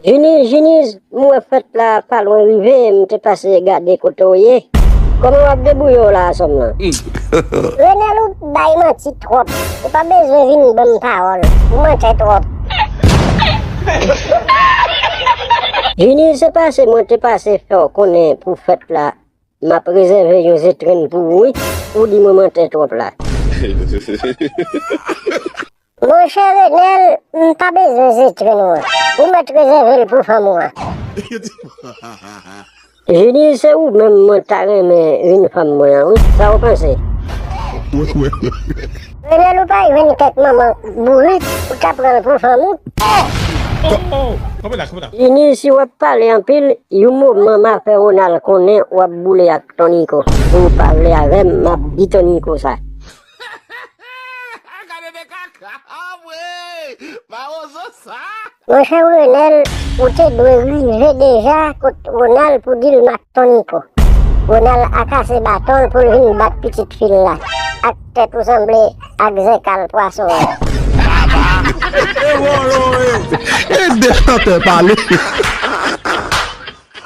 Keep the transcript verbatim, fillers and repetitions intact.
Jiniz, Jiniz, m wè fèt la pa lwen rive, m te pase gade kote w ye. Kòman w ap debouye w la, sòm nan? Renèl, ou bay manti twòp. Ou pa bezwen vin ban m pawòl. Ou mantè twòp. Jiniz, se pase mwen te pase fè w konnen pou fèt la, m ap rezève yon zetrenn pou ou, wi. Ou di mwen mantè twòp la. Monchè Renèl, m pa bezwen zetrenn ou an. Ou mèt rezève l pou fanm ou an. Jini, se ou menm mwen ta renmen vin fanm mwen an, wi. Sa ou panse? Renèl, ou pa jwenn kèk manman bourik, ou ta pran l pou fanm ou? Jini, si w ap pale anpil, yon moman m a fè Ronald konnen w ap boule ak Ton Niko. Si w pa vle avè m, m ap di Ton Niko sa. Gade de kaka, ah, wi, mawozo sa. Monchè Renèl, ou te dwe rive deja kot Ronald pou di l m ak Ton Niko. Ronald a kase baton l pou l vin bat pitit fi l la. Ak tèt ou sanble ak zèkal pwason an. E de chantè pale.